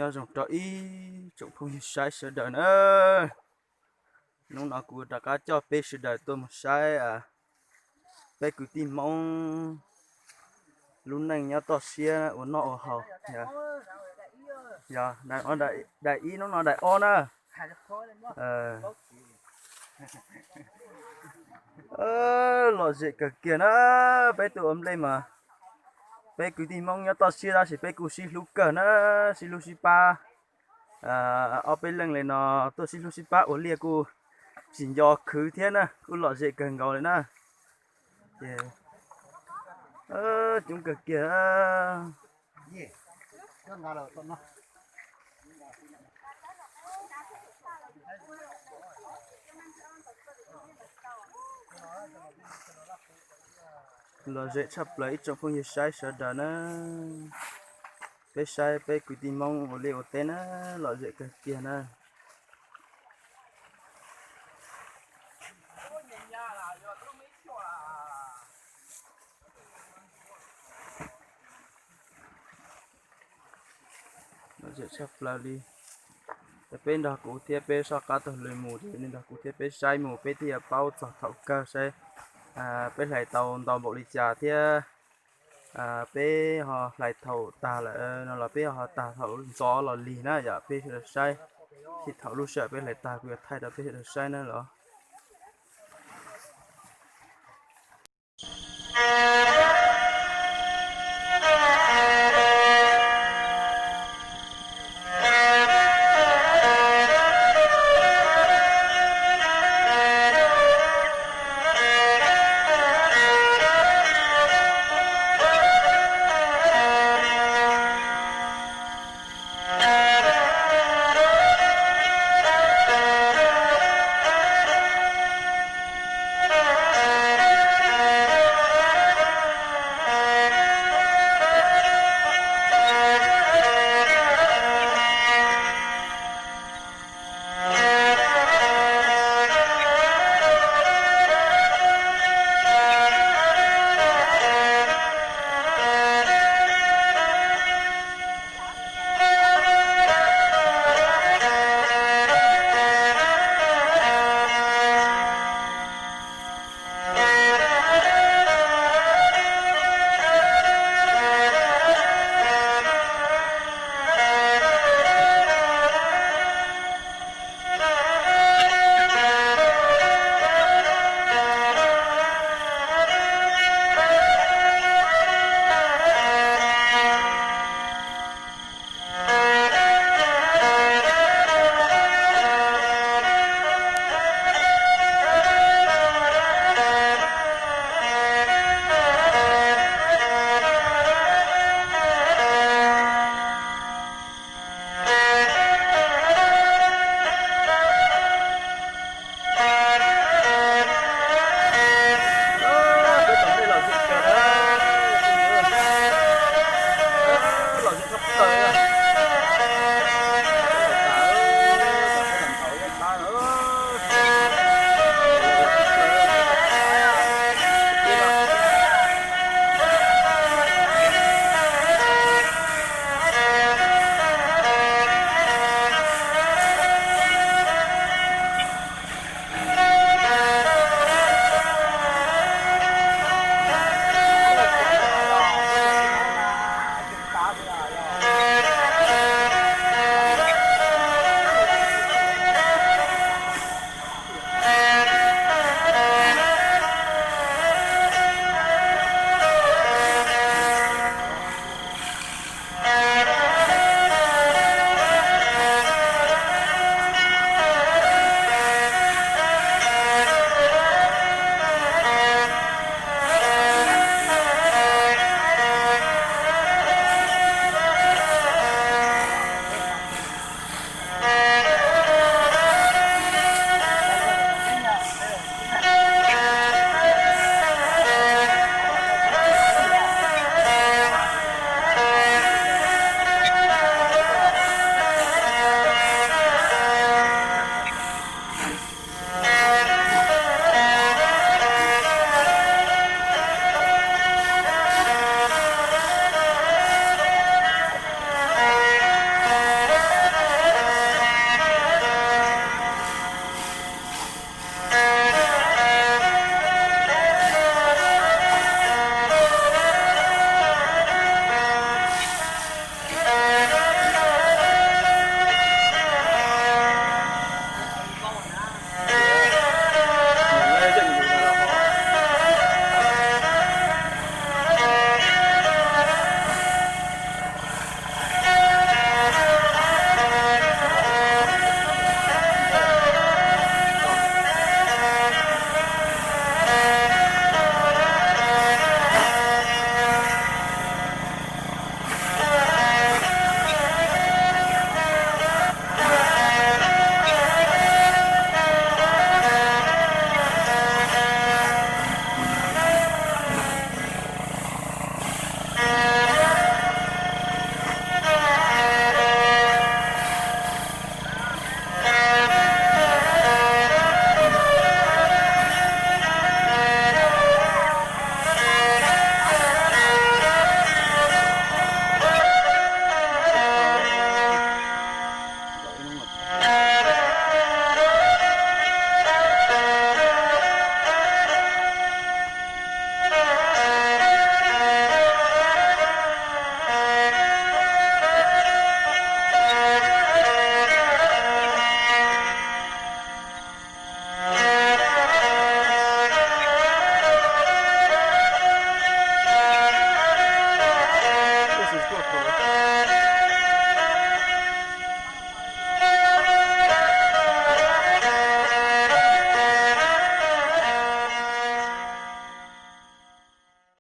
Nyob zoo rau ib tsoom phooj ywg saib sawv daws na. Hnub no kuv rov qab coj peb sawv daws tuaj mus saib peb kwv tij Hmoob lub neej nyob toj siab ua noj ua haus. Yog daim ib, hnub no daim ob na. Lom zem kawg kiag na. Peb tuaj ua nplej mas peb kwv tij Hmoob nyob toj siab tab sis peb kuj sib hlub kawg na, sib hlub sib pab. Ob peb leej li no tuaj sib hlub sib pab ua liaj kuj tsis nco khwv thiab na, kuj lom zem kawg nkaus li na. Ces coob kawg kiag. Lom zem tshaj plaws ib tsoom phooj ywg saib sawv daws na. Peb saib peb kwv tij Hmoob ua liaj ua teb na, lom zem kawg kiag na. Lom zem tshaj plaws li. Ces peb nrog kuv thiab peb soj qab taug lw mus, ces nej nrog kuv thiab peb saib mus peb thiaj yuav paub txog thaum kawg saib peb hlais tau ntau npaum li cas thiab peb ho hlais thaum tag lawm no los peb ho tag thaum ntxov los lig na, yog peb sawv daws saib. Thaum lub sij hawm peb hlais tag kuv yuav thaij rau peb sawv daws saib na los.